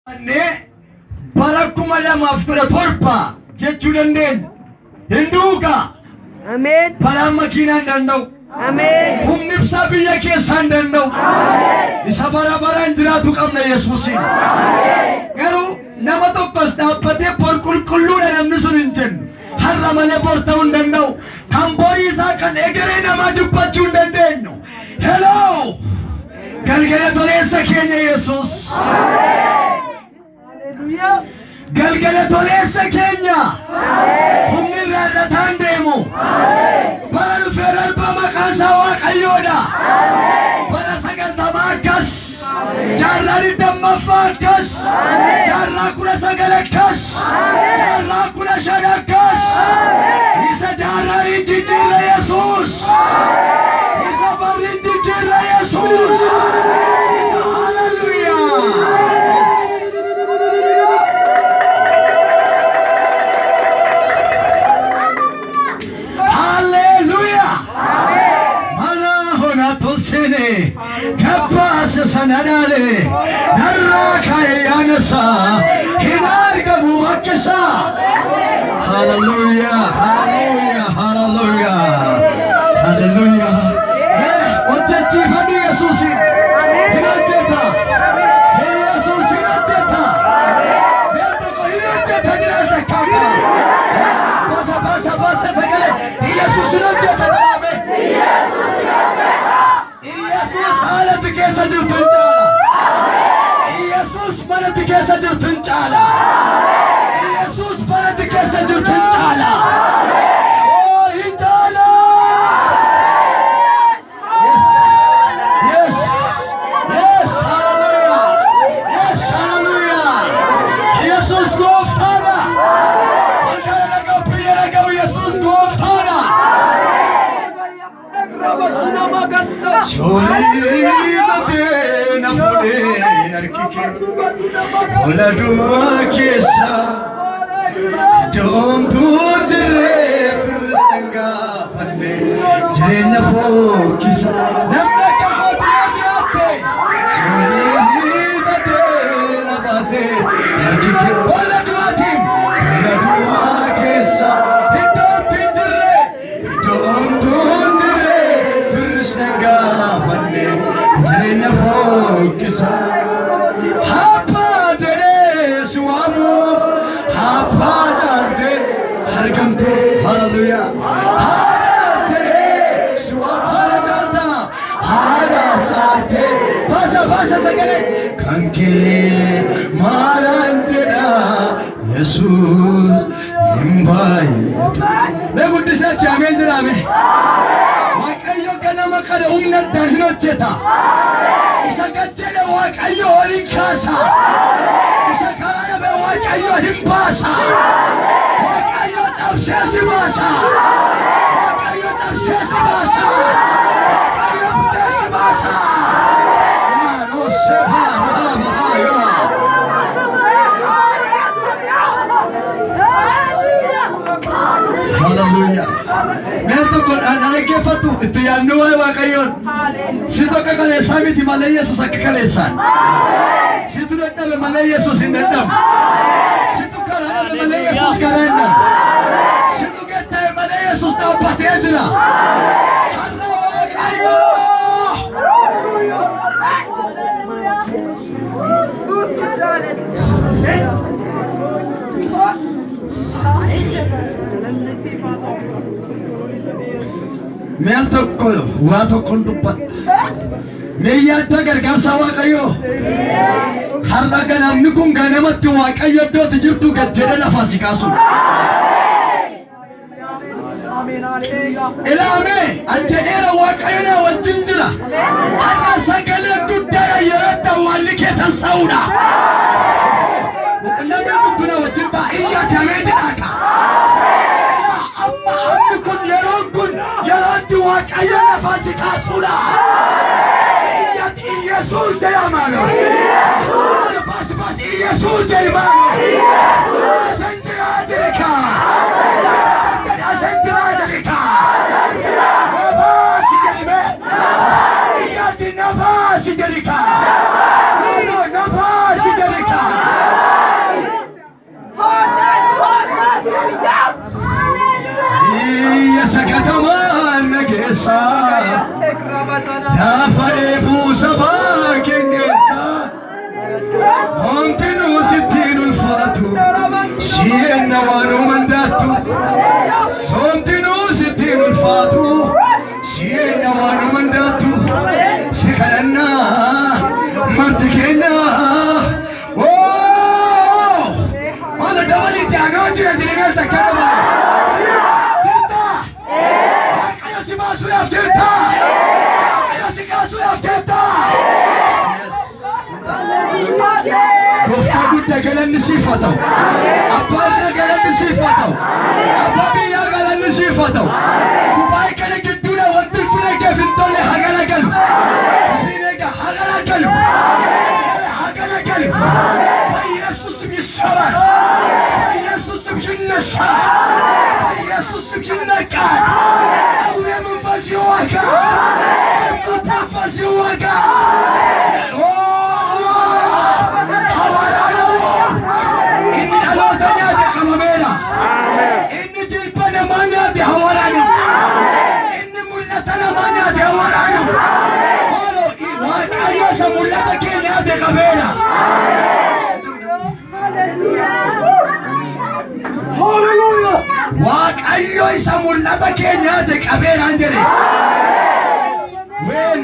Annee bara 2017 jechuu dandeenya. Hin duukaa. Ameen. Balaan makiinaa hin danda'u. Ameen. Humni ibsaa biyya keessaa hin danda'u. Isa bara baraan jiraatu qabna Yesuusiin. Garuu nama tokkos dhaabbatee bor qulqulluudha namni sun hin jennu. Har'a malee bor ta'uu hin danda'u. Kan borii isaa kan egeree namaa dubbachuu hin dandeenyu. Hello! Galgala toleessa keenya Yesuus. Galgala toleessa keenya. Humni irraa irrataan deemu. Bara dhufee darbaa maqaan isaa Waaqayyoodha. Bara 90 akkas. Jaarraa 20ffaa akkas. Jaarraa 19 akkas. Jaarraa 15 akkas. Isa jaarraan hin jijjiirre Yesuus. Isa barri hin jijjiirre Yesuus. Isa hallelujaa. Hallelujah. Mana hona tolsene gabbaasa sana dhaale narraa ka'e yaanasa hin argamu makkisa. Hallelujah. Hallelujah. Hallelujah. Hallelujah. Mee hojjechiifadhu Yesuusin. Hin hojjeta. Yesuus hin hojjeta. Mee tokko hin hojjeta jedhaan takkaa kana. Basa basa basa sagalee. Yesuus hin hojjeta jedhame. Yesuus haalati keessa jirtu hin caala. Yesuus manatti keessa jirtu hin caala. Yesuus baratti keessa jirtu hin caala. Oh, hin caala. Yes, yes, yes, hallelujah. Yes, hallelujah. Yesuus gooftaadha. Mandara dhaga'u, biyya dhaga'u, Yesuus gooftaadha. Soolii batee na fuudhee harki kee ola duwwaa keessa iddoomtuu jirree firris dhangaafanne jireenya fokkisa namni akka kootii yoo jiraatte soolii batee na baasee harki kee ola duwwaatiin ola duwwaa keessa iddoomtuu hin jirre iddoomtuu jirre firris dhangaafanne jireenya fokkisa. Abbaa jedhee si waamuuf abbaa caaltee argamte. Hallelujah. Haadha jedhee si waamu haadha caalta. Haadha caaltee baasa baasa sagalee kan kee maalaan jedha Yesuus hin baay'atu. Mee guddisaatti ameen jedhame. Waaqayyo ganama kana humna addaan hin hojjeta. Isa gad jedhe Waaqayyo ol hin kaasa. Isa karaa dhabe Waaqayyo hin baasa. Waaqayyo cabsee si baasa. Waaqayyo cabsee si baasa. Waaqayyo butee si baasa. Yaa Yosefa Raaba yaa. Hallelujah. Mee tokko dhaggeeffattu itti yaadnu waa'ee Waaqayyoon. Situ akka kaleessaa miti malee Yesuus akka kaleessaan. Situ dadhabe malee Yesuus hin dadhabu. Situ karaa dhabe malee Yesuus karaa hin dhabu. Situ gatta'e malee Yesuus dhaabbatee jira. Har'a Waaqayyo. Mee al tokko waa tokkon dubbadha. Mee yaadda gargaarsa Waaqayyoo. Har'a ganamni kun ganamatti Waaqayyo iddootti jirtu gad jedhee lafaa si kaasu. Ilaamee an jedheera Waaqayyo na wajjin jira. Har'a sagalee guddaa yeroo itti awwaalli kee tansa'uudha. Namni hundumtuu na wajjin ta'a iyyaati ameen jedhaa. Ilaa amma amni kun yeroon kun yeroo itti Waaqayyo lafaa si kaasuudha. Iyyaati Iyyasuus jedhama. Baasi baasi Iyyasuus jedhama. Asan jiraa jedhe kaa. Asan jiraa jedhe kaa. Na baasi jedhime. Iyyaati na baasi jedhe kaa. No, no, na baasi jedhe kaa. Si'enna waanuma daattu soomtinuu sittiin ulfaatu. Si'enna waanuma daattu si kadhannaa marti keenya. Maala dabaliiti anoo jira jedhee takka dabale. Jirta! Waaqayyo si baasuudhaaf jirta! Waaqayyo si kaasuudhaaf jirta! Gooftaa guddaa galanni siif haa ta'u. Abbaa irraa galanni siif haa ta'u. Abbaa biyyaa galanni siif haa ta'u. Gubaa'ee kana gidduudha wanti ulfina keef hin tolle haa garagalu. Isin egaa haa garagalu. Haa garagalu. በኢየሱስ ስም ይሰበር። በኢየሱስ ስም ይነሳል። በኢየሱስ ስም ይነቃል። አውሬ መንፈስ ይወጋ። ዝሙት መንፈስ ይወጋ። ሐዋርያ ነው። Inni dhaloota nyaate qabameera. Inni jilba namaa nyaate ሐዋርያ ነው። Inni mul'ata namaa nyaate ሐዋርያ ነው። Maaloo Waaqayyo isa mul'ata kee nyaate qabeera. Waaqayyo isa mul'ata kee nyaate qabeeraan jedhe. Ween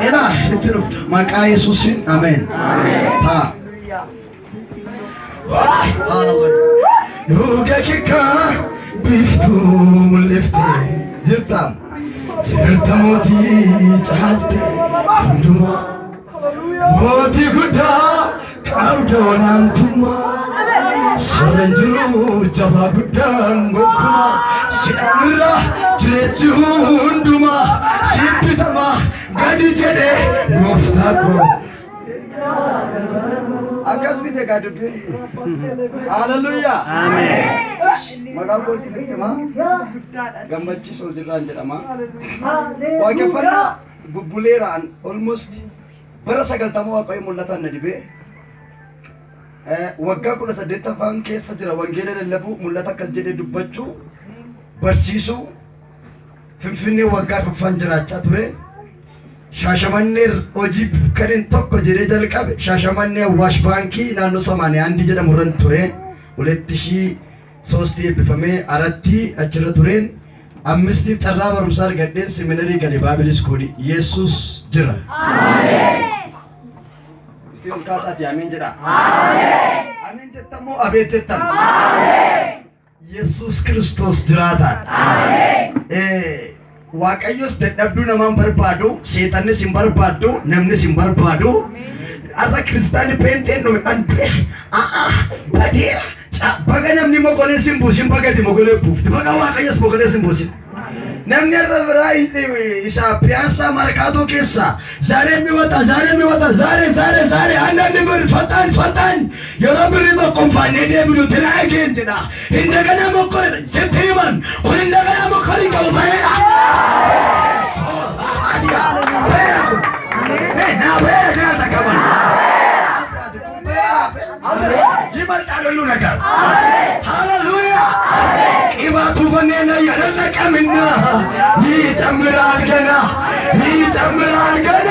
Ela itti dhufta. Maqaa Yesuusiin ameen. Taa. Dhuga kikkaa biiftuu mul'ifte jirta. Jirta mootii caalte hundumaa. Mootii guddaa qabda olaantummaa. Sirra hin jiru jabaa guddaan gonkumaa. Sidhamirra jireechi hundumaa. Sibbitamaa gadi jedhee gooftaa koo. Akkas miti egaa dubbiin. Haleluuyaa. Maqaan koo isinitti himaa. Gammachiis Oljirraan jedhama. Waaqeffannaa bubbuleeraan almost bara 90 Waaqayyo mul'ataan na dibee waggaa 18ffaan keessa jira. Wangeela lallabuu, mul'ata akkas jedhee dubbachuu, barsiisuu. Finfinnee waggaa 4ffaan jiraachaa ture. Shaashamannee hojii kanin tokko jedhee jalqabe Shaashamannee Awwaash Baankii naannoo Samaaniyaa Andii jedhamu irran ture. ሁለት ሺህ ሶስት eebbifamee aratti achirra tureen ammistiif carraa barumsaa argadheen seminarii gale Bible school. Yesus jira. Isti ol kaasaati ameen jedha. Ameen jettamoo abeet jettan? Yesus Kiristoos jiraataadha. Waaqayyos dadhabduu namaan barbaadu, seexannis hin barbaaddu, namnis hin barbaadu. Har'a kiristaanni peenteen dhume an du'e, a'a badeera. Baga namni mogolee sin buusin, bagati mogolee buufti. Baga Waaqayyos mogolee sin buusin. Namni har'a biraa isa Piyaasaa Markaatoo keessa ዛሬ የሚወጣ ዛሬ የሚወጣ ዛሬ ዛሬ ዛሬ አንዳንድ ብር ፈጣን ፈጣን yeroo birrii tokko hin faannee deebinu try again jedha. እንደገና ሞከረ sitti himan kun እንደገና ሞከrii qabu baheedha. Baheera kun. Naa baheera jira takkaman. Kun baheera. ይበልጣል ሁሉ ነገር። ሃሌሉያ። ቅባቱ በእኔ ላይ ያደለቀምና ይጨምራል ገና፣ ይጨምራል ገና፣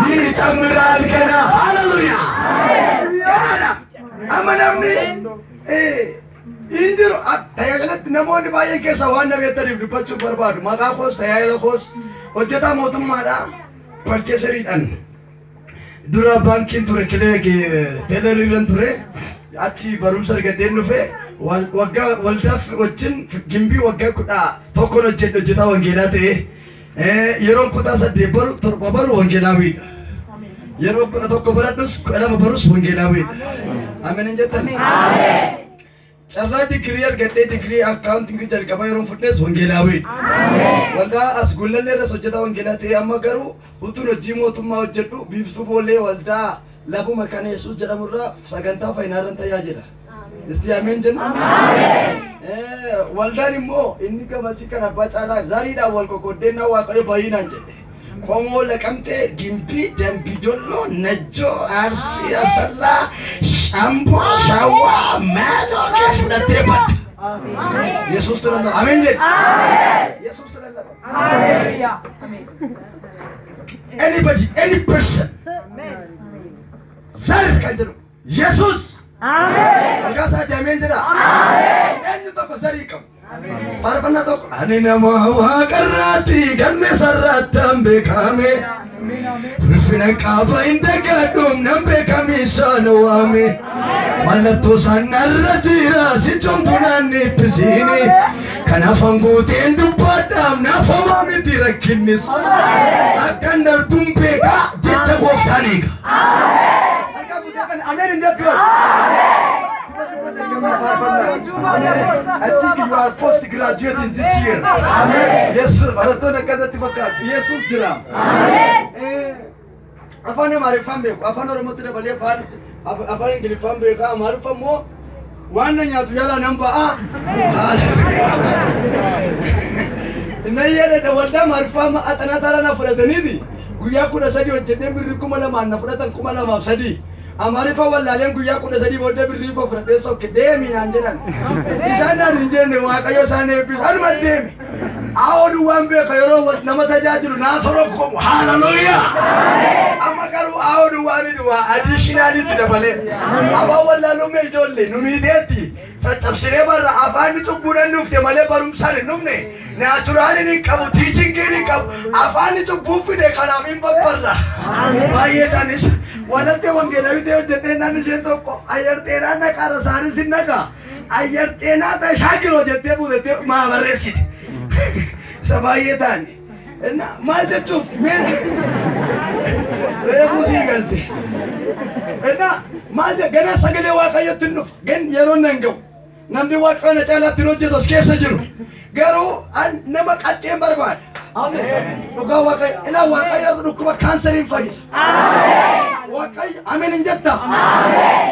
ይጨምራል ገና። ሃሌሉያ። Ganaadha. Amma namni hin jiru tajaajilatti namoonni baay'een keessa waan na beektaniif dubbachuu barbaadu. Maqaa koos tajaajila koos hojjetaa mootummaadha. Purchaseriidhaan dura baankiin ture, kilee teeleriirran ture. Achi barumsa argadheen dhufe waggaa waldaaf wajjin gimbii waggaa 11n hojjedhe hojjetaa wangeelaa ta'e. Yeroon kutaa 8 baru, 7 baru wangeelaawiidha. Yeroo 11 baradhus 12 barus wangeelaawiidha. Ameen hin jettan? Carraa digirii argadhee digirii accounting jalqabaa yeroo fudhes wangeelaawiidha. Waldaa as Gullallee irras hojjetaa wangeelaa ta'e. Amma garuu utuun hojii mootummaa hojjedhu Biiftuu Boolee waldaa labuma kan Yesuus jedhamurraa sagantaa faayinaalan tajaajila. Isti ameen jenna. Waldaan immoo inni gamasii kan abbaa caalaa zariidhaan wal qoqqooddeenaa Waaqayyo baay'inaan jedhe. Qomoo Laqamtee, Gimbii, Dambidolloo, Najjoo, Arsii, Asallaa, Shamboo, Shawwaa, Maaloo kee fudhattee badda. Yesuus tu lallaba. Ameen jedhe. Yesuus tu lallaba. Anybody, any person, zar kan jedhu Yesuus. Maqaa isaatti ameen jedha. Eenyu tokko zarii qabu. Faarfannaa tokko. Ani nama waaqarraatti galmee sarraattaan beekame. Ulfina qaba hin dagadhuum nan beekame isaan waame. Mallattoo isaan narra jira sichomtu naan dhiphisiini. Kanaaf hanguuteen dubbadhaam naaf homaa miti rakkinnis. Akkan darbuun beekaa jecha gooftaan eega. Harka guutee kan ameen hin jettu. I think you are post graduate in this year. Yes, barattoonni akkasatti fakkaatu. Yesus jira. Afaan Amaariffaan beeku, afaan Oromootti dabalee afaan Ingiliffaan beeka, Amaariffa immoo waan na nyaatu yaalaa nan ba'a. Nan yaadadha, waldaa Amaariffaa axanaa taaraa na fudhataniiti. Guyyaa 13 hojjedhee birrii 2000n na fudhatan, 2003. Amaariffa wallaaleen guyyaa 13 booddee birrii koo fudhadhee sokke, "Deemi" naan jedhan. Isaan naan hin jenne, Waaqayyo isaan eebbisu. Anuma deeme. Aodu waan beeka yeroo nama tajaajilu naa torokkomu. Haaleluyyaa! Amma garuu aodu waan inni waa additionalitti dabaleera. Afaan wallaalumme ijoollee nu miiteetti caccabsinee barra afaanni cubbuudhaan dhufte malee barumsaan hin dhufne. Naturaliin hin qabu, teachingiin hin qabu. Afaanni cubbuu fide, kanaaf hin babbarra. Baay'ee tanis walattee wangeelawii ta'e hojjedhee naan isheen tokko ayyar xeenaa naqaara isaanis hin naqa. Ayyar xeenaa ta'e shaakiroo jettee buutettee maa barreessite. Isa baay'ee taane. Maal jechuuf mee reefuu sii galte. Inna maal gana sagalee Waaqayyotti hin dhufa. Gan yeroo nan ga'u. Namni Waaqa na caalaatti hin hojjetu as keessa jiru. Garuu an nama qaxxeen barbaada. Dhugaa Waaqayyo ilaa, Waaqayyo dhukkuba kaanseriin fayyisa. Waaqayyo ameen hin jetta.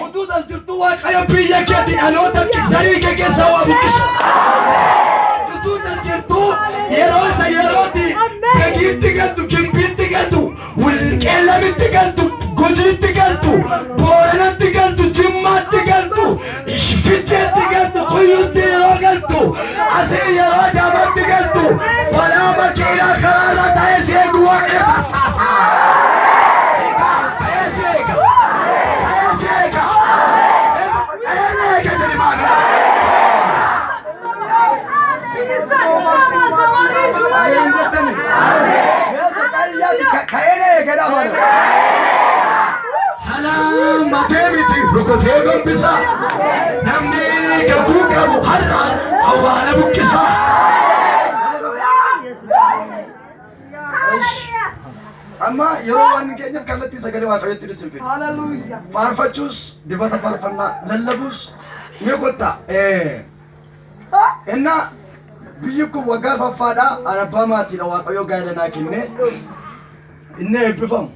Utuu as jirtu Waaqayyo biyya keetti dhaloota zarii kee keessaa waa buqqisu. Utuu as jirtu yeroo isa yerooti Begiitti galtu, Gimbiitti galtu, Qeellamitti galtu, Gujiitti galtu, Booranatti galtu, Jimmaatti galtu, Ficheetti galtu, Kuyyutti yeroo galtu, asii yeroo Adaamaatti galtu, balaa makiinaa karaarra ta'ee si eegu Waaqayyo tarsaasa. Egaa ka'ee si eega. Ka'ee si eega. Ka'ee na eega jedhi maagla. Ameen jettani. Ka'ee na eegedha malee. Halaamatee miti rukutee gombisa. Namni kakuu qabu har'a awwaala buqqisa. Amma yeroo waan keenyaaf kallattii sagalee Waaqayyootti isin fide. Faarfachuus, dibata faarfannaa lallabuus mee kottaa. Inna biyyi kun waggaa afaffaadha. Ani abbaa maatiidha, Waaqayyo gaa'ela naa kenne. Inni eebbifamu.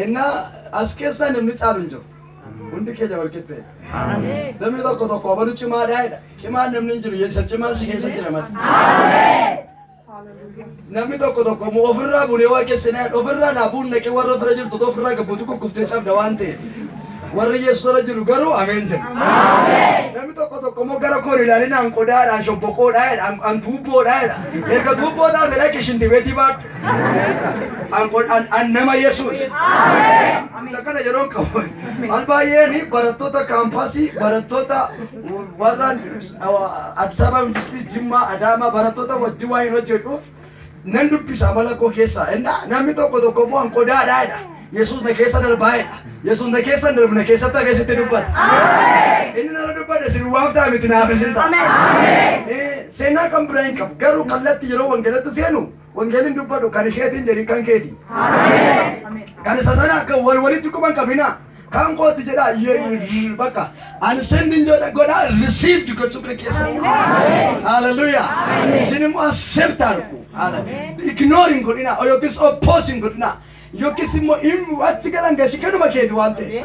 Inna as keessaa namni caalu hin jiru. Hundi keenya wal qixxee. Namni tokko tokko abalu cimaadhaa jedha. Cimaan namni hin jiru. Isa cimaan si keessa jira malee. Namni tokko tokko immoo ofirraa bunee waa keessanaa ofirraa naa buun naqee warra ofirra jirtu ofirraa gabbuutu kukkuftee cabda waan ta'eef. Warri Yesuus irra jiru garuu ameen jedhu. Namni tokko tokko immoo gara koon ilaalin an qodaadha, an shobboqoodha jedha, an tuubboodha jedha. Erga tuubboo taate dhaqi shintibeetii baadhu. An nama Yesuus. Isa kana yeroon qabu. Al baay'een barattoota kaampaasii, barattoota warra Addis Ababa Yuunivarsiitii, Jimmaa, Adaamaa, barattoota wajjin waan hin hojjedhuuf nan dubbisa amala koo keessaa. Inna namni tokko tokko immoo an qodaadha jedha. Yesuus na keessa darbaa jedha. Yesuus na keessa hin darbu, na keessatti hafee sitti dubbata. Inni narra dubbate isin waaf ta'a miti, naaf isin ta'a. Seenaa kan biraa hin qabu. Garuu kallattii yeroo wangeelatti seenu wangeelin dubbadhu kan isheetiin jedhin kan keeti. Kan isa sana akka wal walitti quban qabina. Kan kooti jedha bakka ani sending godha, received gochuu kan keessa. Hallelujah. Isin immoo accept argu. Ignore hin godhina yookiis oppose hin godhina. Yookiis immoo achi galan gashi kanuma keeti waan ta'e.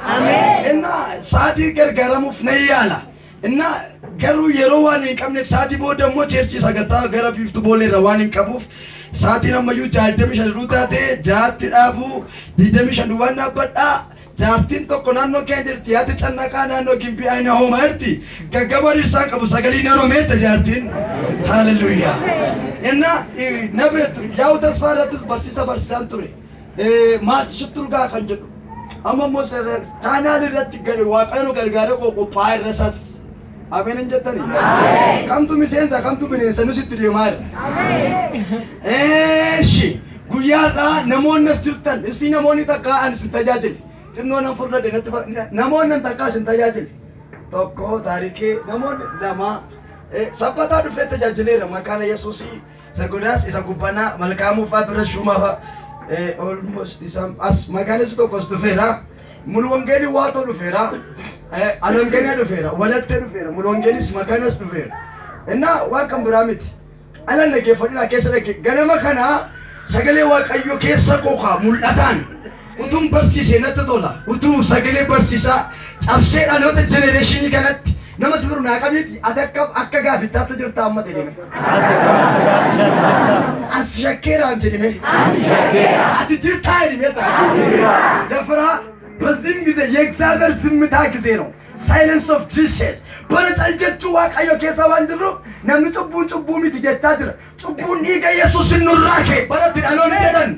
Inna sa'aatii gargaaramuuf nan yaala. Inna garuu yeroo waan hin qabneef sa'aatii booda immoo churchii sagantaa gara biiftuu boolee irra waan hin qabuuf sa'aatiin ammayyuu 65 taate 6tti dhaabuu 25 duwwaan dhaabbadhaa. Jaartiin tokko naannoo keenya jirti, yaati cannaqaa naannoo Gimbii ayina hoomaa jirti. Gaggaboo dhiirsaan qabu sagalii na romeetta jaartiin. Haaleluyyaa. Inna na beektu yaa'u tasfaa irrattis barsiisa barsiisaan ture. Maaltu sitti urgaa kan jedhu. Amma immoo chaanaal irratti gadi Waaqayyo nu gargaaree qophaa'aa irra isas. Ameen hin jettanii? Kamtu miseensa, kamtu bineensa nus itti deemaa jira. Eeshi, guyyaa har'aa namoonni as jirtan, isii namoonni takkaa ani isin tajaajile. Xinnoo nan furdadhe natti namoonni an takkaa isin tajaajile. Tokko taarikee, namoonni lama sabbataa dhufee tajaajileera makaana Yesuusii isa godaas, isa gubbanaa, malkaamuu fa'aa bira shuumaa fa'aa, almost isa as makaana Yesuus tokko as dhufeera. Mulu wangeelii waatoo dhufeera. Alamganaa dhufeera. Walattee dhufeera. Mulu wangeelis makaanas dhufeera. Innaa waan kan biraa miti. Alan dhaggeeffadhaa, keessa dhagge ganama kana sagalee Waaqayyo keessa koo mul'ataan utuun barsiisee natti tola. Utuu sagalee barsiisaa cabsee dhaloota generation kanatti nama si biru naa qabiiti, ati akka gaafichaatti jirta amma jedhime. As shakkeeraan jedhime. Ati jirtaa jedhime dafiraa. በዚህም ጊዜ የእግዚአብሔር ዝምታ ጊዜ ነው። Silence of Jesus. Bara cal jechuu Waaqayyo keessa waan jirruuf namni cubbuun cubbuu miti jechaa jira. Cubbuun dhiiga Yesuus nurraa kee baratti dhaloonni jedhan.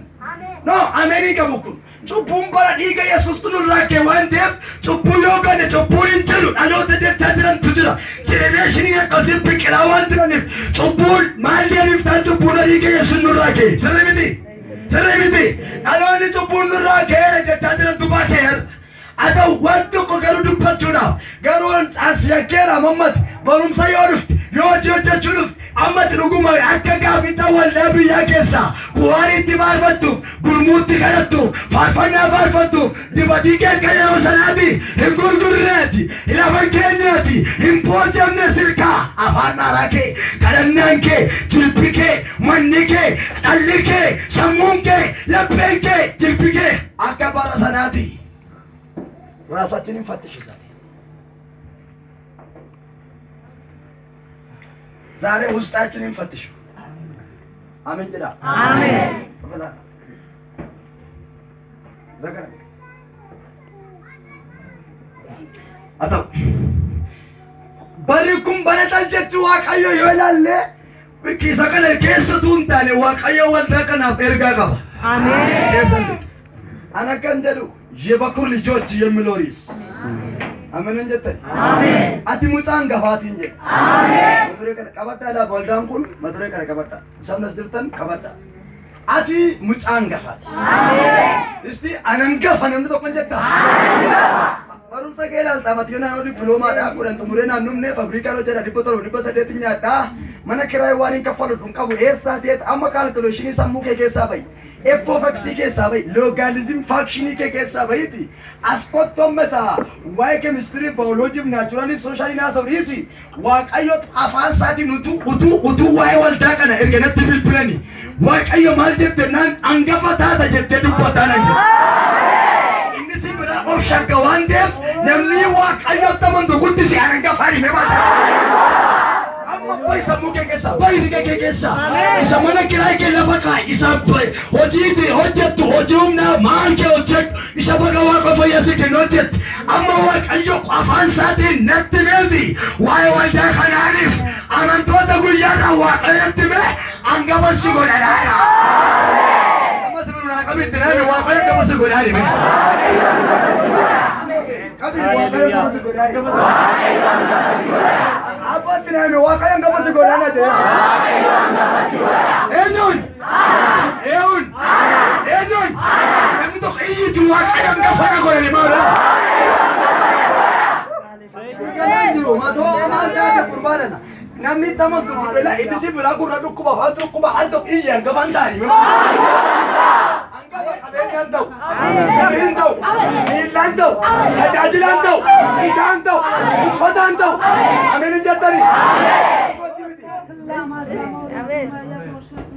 No, ameenii qabu kun. Cubbuun bara dhiiga Yesuustu nurraa kee waan ta'eef, cubbuu yoo gane cubbuun hin jiru dhaloota jechaa jirantu jira. Generationiin akkasiin biqilaa waan jiraniif, cubbuun maal deebiif ta'an, cubbuun dhiiga Yesuus nurraa kee. Sirrii miti? Sirrii miti? Dhaloonni cubbuun nurraa keera jechaa jirantu baakee. Haa ta'u, waan tokko garuu dubbachuudhaaf garuu as shakkeera, ammatti barumsa yoo dhufte, yoo hojii hojjechuu dhufte, ammatti dhuguma akka gaaficha waldaa biyyaa keessaa kuwaan itti faarfattuuf, gurmuutti kadhattuuf, faarfannaa faarfattuuf, dibatii kee akka yeroo sanaati hin gurgurreeti, hin afan keenyaati hin boojamne, silkaa afaan dhaaraa kee, kadhannaan kee, jilbi kee, manni kee, dhalli kee, sammuun kee, lapheen kee, jilbi kee akka bara sanaati. ራሳችንን ፈትሽ ዛሬ። ዛሬ ውስጣችንን ፈትሹ። አሜን jedhaa. Ameen. ዘገረ haa ta'u, barri kun bara cal jechuu Waaqayyo yoo ilaalle, isa kana keessattuu hin taane Waaqayyo waldaa kanaaf ergaa qaba. Ameen. Keessan lixu. Ana kan jedhu የበኩር ልጆች የሚለው ርዕስ አሜን jettan. Ameen. Ati mucaa hangafaatiin jedhe. Mata duree kana qabadhaa laa, waldaan kun mata duree kana qabadhaa. Sabni as jirtan qabadhaa. Ati mucaa hangafaati. Isti an hangafa namni tokko hin jettaa? Barumsa kee ilaalta, ati yoo naannoo dippiloomaadhaa 10 xumuree naan dhumne, faabirikaan hojjedha, 700, 800 nyaadhaa, mana kiraayii waan hin kaffalu hin qabu, eessaa ta'eet amma calculationii sammuu kee keessaa bahi. F of X keessaa bahi, logarithm functionii kee keessaa bahiiti. As kottomme isaa waa'ee keemistirii, baayoloojii, naturalii, socialii naasa'u dhiisi. Waaqayyo afaan isaatiin utuu waa'ee waldaa kana erga natti bilbilani. Waaqayyo maal jette naan, hangafa taata jettee dubbataa naan jedhe. Inni si biraa of shakka waan ta'eef, namni Waaqayyotti amantu guddisi an hangafaa hime baata. Amma bahi sammuu kee keessaa, bahi riga kee keessaa. Isa mana kiraay kee lafa kaa'i, isa hojii hojjettu, hojii humnaa maal kee hojjedhu, isa baga Waaqa fayyasi kennu hojjettu. Amma Waaqayyo afaan isaatiin natti meeti waa'ee waldaa kanaaniif amantoota guyyaarraa Waaqayyo natti mee hangafa si godhadhaadha. Nama si biru naa qabi itti naami, Waaqayyo hangafa si godhaa hime. Qabi, Waaqayyo hangafa si godhaa hime. Abbaatti naami, Waaqayyo hangafa si godhaa na jedha. Eenyuun? Eenyuun? Eenyuun? Namni tokko iyyiti, Waaqayyo hangafa na godhani maala? Ganaan jiru matoo maal taate qurbaanana. Namni itti amantu gurgurela, inni si biraa gurra dhukkuba, afaan dhukkuba, al tokko iyyi hangafa hin taani. Hangafa qabeenyaan ta'u, birriin ta'u, miillaan ta'u, tajaajilaan ta'u, ijaan ta'u, uffataan ta'u. Ameen hin jettani?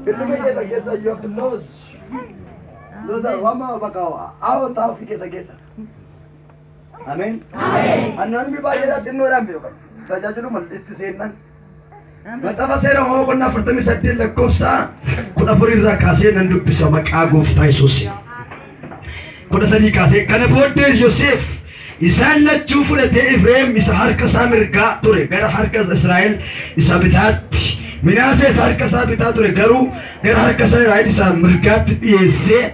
Firri kee keessa keessa you have to lose. Lose wama bakka awo ta'u fi keessa keessa. Ameen. Annaanni baay'eedhaa xinnoodhaan beekan. Tajaajiluma itti seennan. Macaafa Seera Uumamaa boqonnaa 48 lakkoofsa 14 irraa kaasee nan dubbisa maqaa gooftaa Yesuus. 13 kaasee: Kana booddee Yoseef isaan lachuu fudhatee, Efreem isa harka isaa mirgaa ture gara harka Israa'el isa bitaatti, Minaasee isa harka isaa bitaa ture garuu gara harka isaa Israa'el isa mirgaatti dhiyeessee,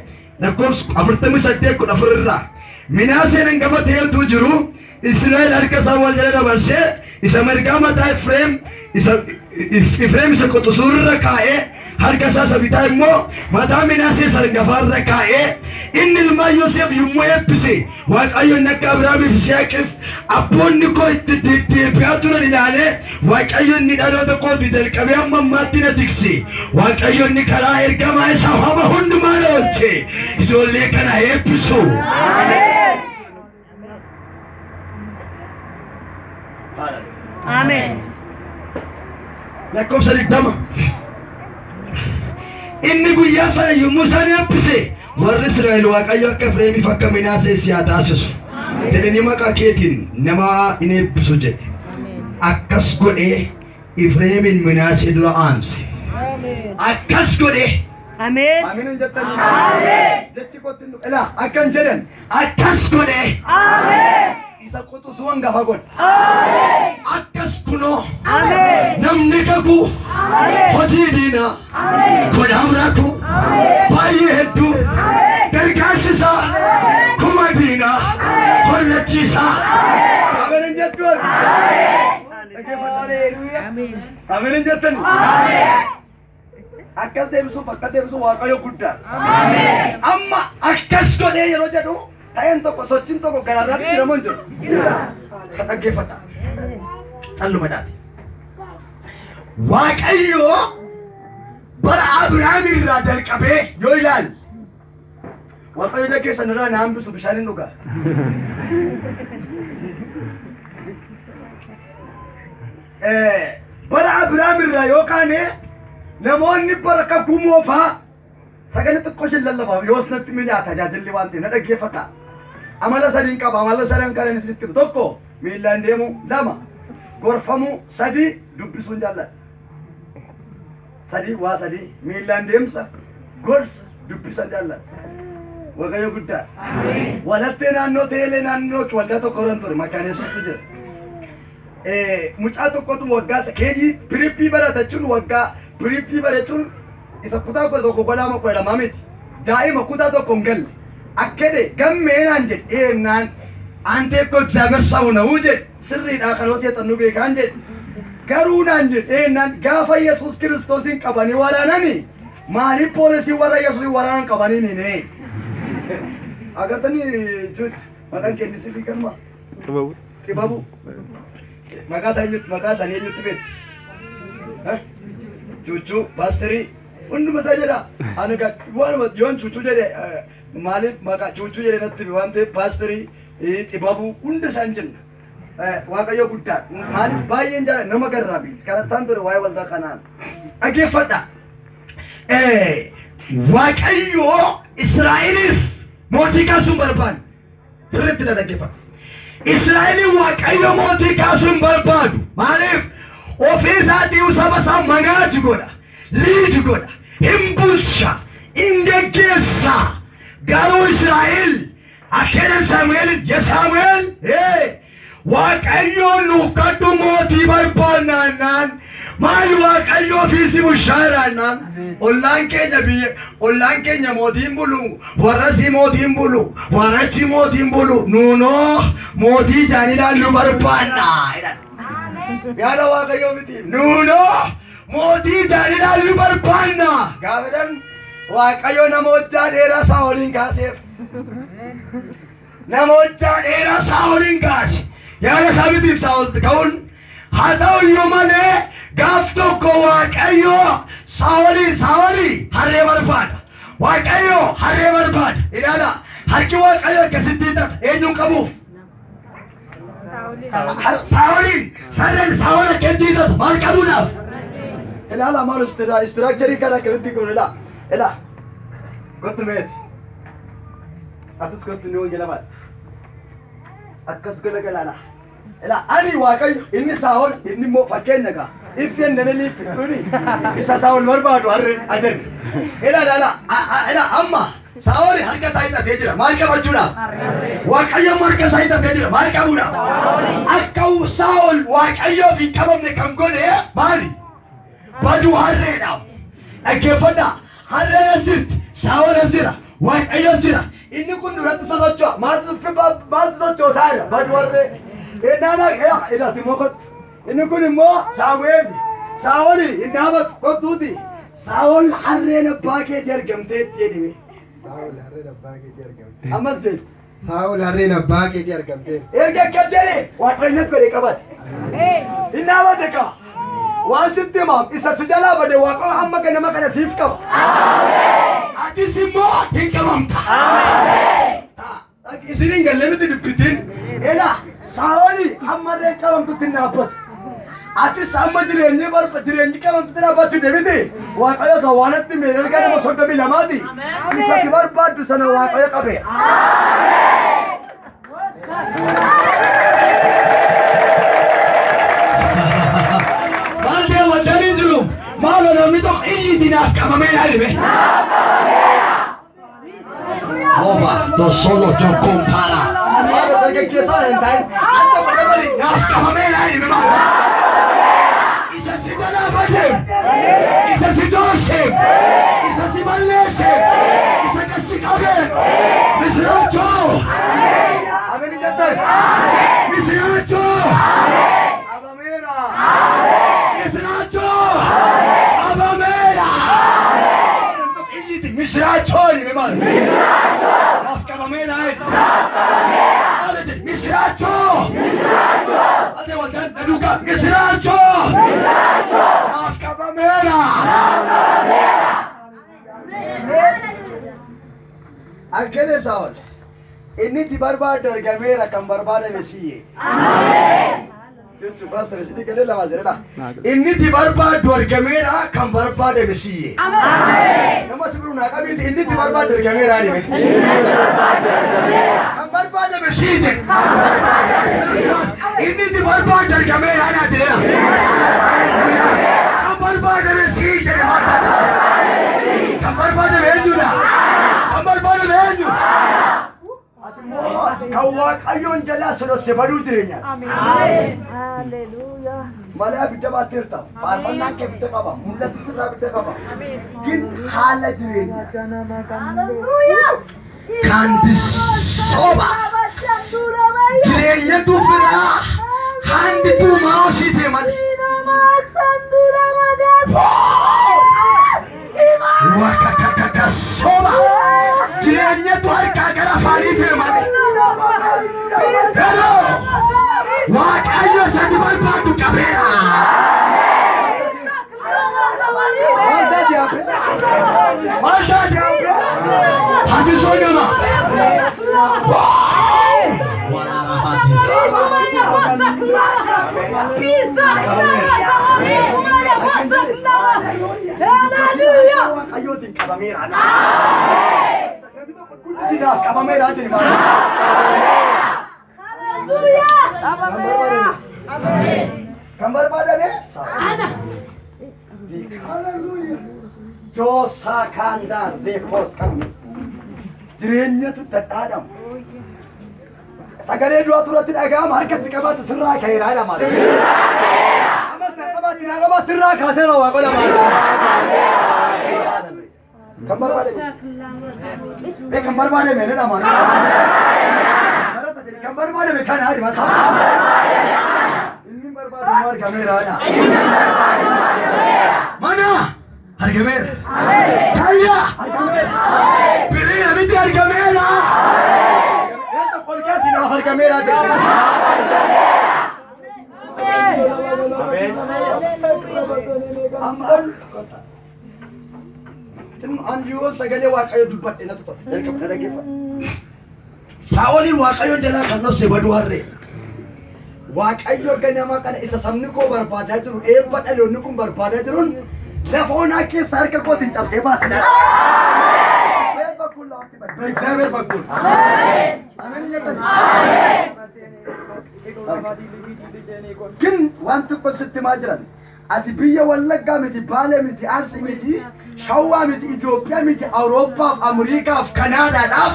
lakkoofsa 48 14 irraa. Minaaseen hangafa ta'ee utuu jiru Israa'el harka isaa wal jala dabarsee isa mirgaa mataa Efreem isa Efreem isa quxisuurra kaa'ee, harka isaa isa bitaa immoo mataa Minaasee isa hangafaarra kaa'ee, inni ilmaan Yoseef yommuu eebbise, Waaqayyo inni akka Abrahaamiif Yisihaaqiif abboonni koo itti deddeebi'aa turan ilaalee, Waaqayyo inni dhaloota kootii jalqabee hamma ammaatti na tikse, Waaqayyo inni karaa ergamaa isaa hama hundumaa na oolche, ijoollee kana eebbisu. Ameen. Lakkoofsa 20. Inni guyyaa sana yommuu isaan eebbise, warri Israa'el, "Waaqayyo akka Efreemiif akka Minaasee si haa taasisu" jedhanii maqaa keetiin nama in eebbisu jedhe. Akkas godhee Efreemin Minaasee dura aanse. Akkas godhee. Ameen. Ameen hin jettanii? Jechi kootti hin ilaa akkan jedhan, akkas godhee. Isa quxisuu hangafa godhe. Akkas kunoo Ameen. Namni kakuu hojii diinaa godhaam rakuu baay'ee hedduu, gargaarsi isaa kuma diinaa hollachiisaa. Ameen hin jettuun? Ameen. Ameen hin jettanii? Akkas deebisuuf, akkas deebisuuf Waaqayyo guddaa. Amma akkas godhee yeroo jedhu, ta'een tokko, sochiin tokko gararraatti jiramoo hin jiru? Dhaggeeffadha. Calluma dhaati. Waaqayyo bara Abrahaam irraa jalqabee yoo ilaalle, Waaqayyo ija keessan irraa na hambisu, bishaan hin dhugaa. Bara Abrahaam irraa yoo kaane, namoonni bara kakuu moofaa, sagalee xiqqoo isheen lallabaaf yoos natti mi'aa tajaajilli waan ta'eef na dhaggeeffadha. Amala sadiin qaba. Amala sadan kanan isinitti himu. Tokko, miillaan deemu. Lama, gorfamuu. Sadii, dubbisuun jaalladha. Sadii, waa sadii: miillaan deemsa, gorsa, dubbisan jaalladha. Waaqayyo guddaa. Walattee naannoo teelee naannoo waldaa tokko irra ture, Makkaan Yesuustu jira. Mucaa tokkotu waggaa KG prep baratachuun, waggaa prep barachuun isa kutaa 11, 12, 12 miti. Daa'ima kutaa tokko hin galle. Akkedhe gammee naan jedhe eennaan, "አንተ እኮ እግዚአብሔር ሰው ነው" jedhe. "Sirriidha, kan seexannu beekaan" jedhe. "Garuu" naan jedhe eennaan, "gaafa Yesuus Kiristoosin qabanii waraanani, maaliif poolisii warra Yesuusin waraanan qabanii nine agartanii?" Jechuutti maqaan kennisifii kanuma. Xibabu. Xibabu. Maqaa isaa eenyutti, maqaa isaanii eenyutti beektu? Cuuccuu, paasterii, hunduma isaa jedha. Ani waanuma yoon cuuccuu jedhe, maaliif maqaa cuuccuu jedhe natti hime waan ta'eef, paasterii, xibabuu, hunda isaan jenna. Waaqayyo guddaa. Maaliif baay'een jaalladha, nama garraa miti. Karattaan ture waa'ee waldaa kanaan. Dhaggeeffadha. Waaqayyo Israa'eliif mootii kaasuu hin barbaanne. Sirriitti na dhaggeeffadha. Israa'eliin Waaqayyo mootii kaasuu hin barbaadu. Maaliif? Ofii isaatii saba isaa manage godha. Lead godha. Hin bulcha. Hin geggeessa. Garuu Israa'el akkana Saamu'eel, ya Saamu'eel, "Waaqayyoon nuuf kadhu, mootii barbaannaan." Maal, Waaqayyo ofiisi bulchaadhaannaan, ollaan keenya, biyya ollaan keenya mootiin bulu, warrasii mootiin bulu, warrachi mootiin bulu, nuunoo mootii ijaan ilaallu barbaanna jedhan. Yaada Waaqayyoo miti. Nuunoo mootii ijaan ilaallu barbaanna. Gaafa jedhan, Waaqayyo nama hojjaa dheeraa Saa'oliin kaaseef. Nama hojjaa dheeraa Saa'oliin kaase. Yaada isaa mitiif Saa'ol ka'uun. Haa ta'u iyyuu malee, gaaf tokko Waaqayyo Saa'oliin, Saa'olii harree barbaada. Waaqayyo harree barbaada. Ilaala, harki Waaqayyo akkasitti hiixata. Eenyuun qabuuf? Saa'oliin. Sarreen Saa'ol akkasitti hiixata. Maal qabuudhaaf? Ilaala, maal structure kana akkamitti kun ilaa. Ilaa. Kottu meeti. Atis kottu, ni wangeela baate. Akkas galagalaadha. Ilaa, ani Waaqayyo, inni Saa'ol, inni immoo fakkeenya gaa. Iffi ennene liiffi kuni isa Saa'ol barbaadu harree ajen. Ilaa, ilaa, ilaa, amma Saa'ol harka isaa hiixatee jira. Maal qabachuudhaaf? Waaqayyo immoo harka isaa hiixatee jira. Maal qabuudhaaf? Akka Saa'ol Waaqayyoof hin qabamne kan godhe maali? Baduu harreedhaaf. Dhaggeeffadhaa. Harreen as jirti. Saa'ol as jira. Waaqayyo as jira. Inni kun duratti sosocho'a. Maaltu sochoosaa jira? Badu warree. Innaan ilaati immoo kottu. Inni kun immoo Saamu'eel. Saa'ol hin dhaabatu kottuuti. Saa'ol harreen abbaa keetii argamteetti jedhime. Saa'ol harreen abbaa keetii argamte. Ammas jedhi. Saa'ol harreen abbaa keetii argamte. Erga akka jedhe Waaqayyoon godhe qabate. Hin dhaabate kaa. Waan sitti himaam isa si jalaa bade Waaqayyo hamma ganama kana siif qaba. Atis immoo hin qabamta. Isin hin galle miti dubbitiin. Ela Saa'oli hamma harreen qabamtutti hin dhaabbatu. Atis hamma jireenyi barba jireenyi qabamtutti dhaabbachuu deemiti. Waaqayyo kan waan itti mee erga nama 32ti. Isa ati barbaaddu sana Waaqayyo qabe. Maal ta'e waldaan hin jiru. Maaloo namni tokko iyyiti naaf qabamee naa dhibee. Oba tosolo tokompara. Maaloo dargaggeessaa hin ta'in. Adda godha malee naaf qabamee naa dhibee maaloo. Isa si jalaa badeem. Isa si joorseem. Isa si balleesseem. Isa gad si qabeem. Misiraachoo. Ameen hin jettan. Misiraachoo. Qabameera. Misiraachoo. Qabameera. Iyyiti misiraachoo jedhame maal? Naaf qabameera. Maal jedhe? Misiraachoo. Ate waldaan na duukaa misiraachoo. Naaf qabameera. Akkana Saa'ol. Inni itti barbaaddu argameera kan barbaadame siyyee. Jirtu pastor isinii galee lama jedhedha. Inni itti barbaaddu argameera kan barbaadame siyyee. Nama si biru naa qabiiti inni itti barbaaddu argameera dhime. Kan barbaadame sii jedhe. Inni itti barbaaddu argameera naa jedheera. Hallelujah. Kan barbaadame sii jedhe maal taate? Kan barbaadame eenyudha? Kan barbaadame eenyu? Ati immoo kan Waaqayyoon jalaa sodosse baduu jireenya. Hallelujah. Malee abidda baatteerta. Faarfannaan kee abidda qaba. Mul'atti sirraa abidda qaba. Gin haala jireenya. Hallelujah. Kaandisoba. Jireenyatu firaa. Handituu maasii ta'e malee. Wakakakaka soba. Jireenyatu harkaa gara afaanii ta'e malee. Hello. Waaqayyo isa ati barbaaddu qabeera. Maal taate hafe? Maal taate hafe? Hati soo nama. Waaqayyootiin qabameera. Namni tokko guddisiidhaaf qabameera jedhi maal? Kan barbaadame Joosaa kaandaan reekoos kan jireenyatu dhadhaadhamu. Sagalee du'aa turatti dhaga'ama harkatti qabaatu sirraa ka'eera jedhama. Ammas na qabaatti na qabaa sirraa kaaseera waaqa lamaa. Kan barbaadame. Mee kan barbaadame ni dhama. Kan barbaadame kan haadhi mataa. Inni barbaadamu argameera jedha. Mana argameera. Kayya argameera. Birrii namitti argameera. Wanta kolkaa sinaaf argameera jedhe. Amma ol kottaa. An yoo sagalee Waaqayyo dubbadhe natti tola. Jalqaba na dhaggeeffadhu. Saa'oliin Waaqayyoon jalaa kan dhosse baduu harree. Waaqayyo ganama kana isa sabni koo barbaadaa jiru eebba dhaloonni kun barbaadaa jiruun lafa onaa keessa harka kootiin cabsee baase. በእግዚአብሔር በኩል አሜን jettan. ግን waan tokko sitti himaa jiran ati biyya Wallaggaa miti, Baalee miti, Arsii miti, Shawwaa miti, Itoophiyaa miti, Awurooppaaf, Ameerikaaf, Kanaadaadhaaf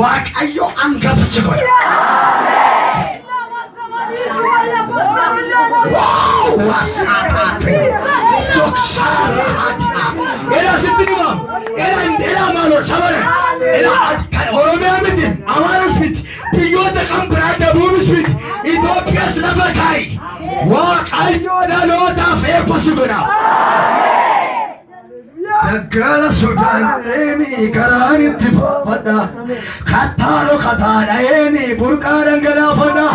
Waaqayyo hangafa si godha. Wow! Wasaataate! Joksaaraati! Ela sitti hima! Ela ela maaloo sabare! Ilaa kan Oromiyaa miti, Amaaras miti, biyyoota kan biraa dabuunis miti, Itoophiyaas lafa kaa'i. Waaqayyo dhalootaaf eebba si godha. Daggala Sudaan jireeni karaan itti baafadha. Kattaaro kataa dha'eeni burqaa dhangalaafadha.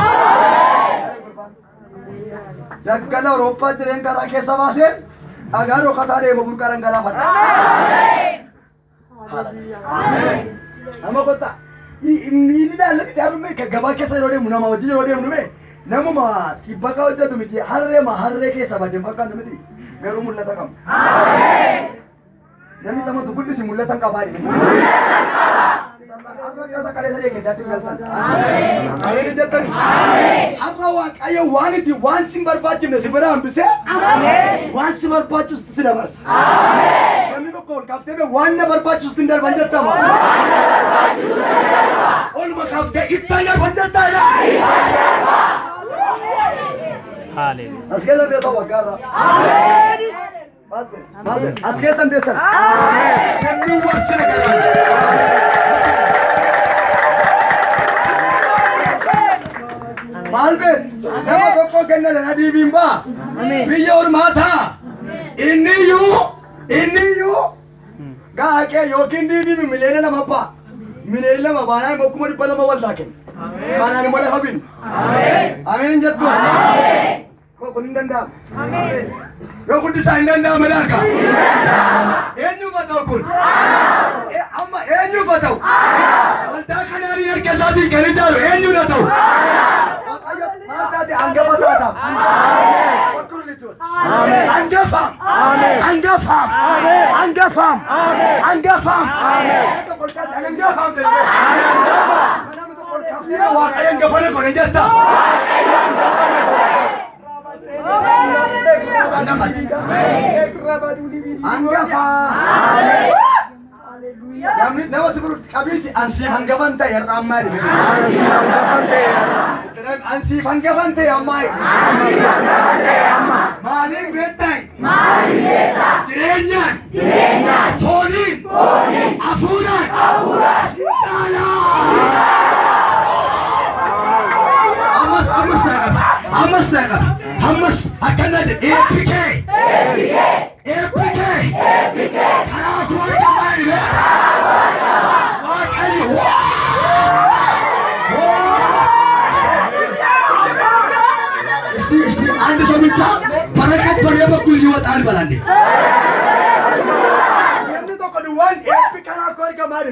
Daggala Awurooppaa jireen karaa keessa baaseen dhagaa dhokataa deema burqaa dhangalaafadha. Nama kottaa. Inni ilaalla miti har'ume gabaa keessa yeroo deemu nama wajjin yeroo deemnu mee namuma xibbaqaa hojjetu miti harree ma harree keessa badde fakkaatu miti garuu mul'ata qabna. Namni tamatu guddisi mul'ata hin qabaa jedhe. Har'a akkasa kaleessa deeggaddaatti hin galtan. Ameen jettani. Har'a Waaqayyo waan itti waan si hin barbaachifne si bira hambisee waan si barbaachisutti si dabarsa. Namni tokko ol kaaftee bee waan na barbaachisutti hin darban jettama. Oluma kaaftee ittaan darban jettaa yaa. Hallelujah. As keessa teessan waggaarra. As keessan teessan. የሚወርስ ነገር አለ። Maal beet nama tokko kenna dhala diibiin ba'a. Biyya ormaataa. Inni iyyuu inni iyyuu gaaqee yookiin diibii miliyoona 2 ba'a. Miliyoona 2 baanaan immoo 200,000 waldaa kenna. Kanaan immoo lafa binu. Ameen hin jettu. Kun hin danda'amu. Yoo guddisaa hin danda'amu laaka. Eenyuuf haa ta'u kun? Amma eenyuuf haa ta'u? Waldaa kanaanii harka isaatiin kan ijaaru eenyuun haa ta'u? Waaqayyo maal taate hangafa taataaf. Hangafaam! Hangafaam! Hangafaam! Hangafaam! Hangafaam jedhee. Waaqayyo hangafa na godhe jetta. Hangafa. Namni nama si biru qabiisi ansiif hangafan ta'e har'a ammaa jedhe. Ansiif hangafan ta'e ammaa. Maaliin beektaa? Jireenyaan. Fooniin. Hafuuraan. Caalaa. Ammas ammas naa qaba. Ammas naa qaba. Ammas akkana jedhe eebbi kee. Eebbi kee. Karaa koo argamaa jedhe. Waaqayyo. እስቲ እስቲ አንድ ሰው ብቻ በረከት በኔ በኩል ይወጣል በላንዴ። Namni tokko duwwaan eebbi karaa koo argamaa jedhe.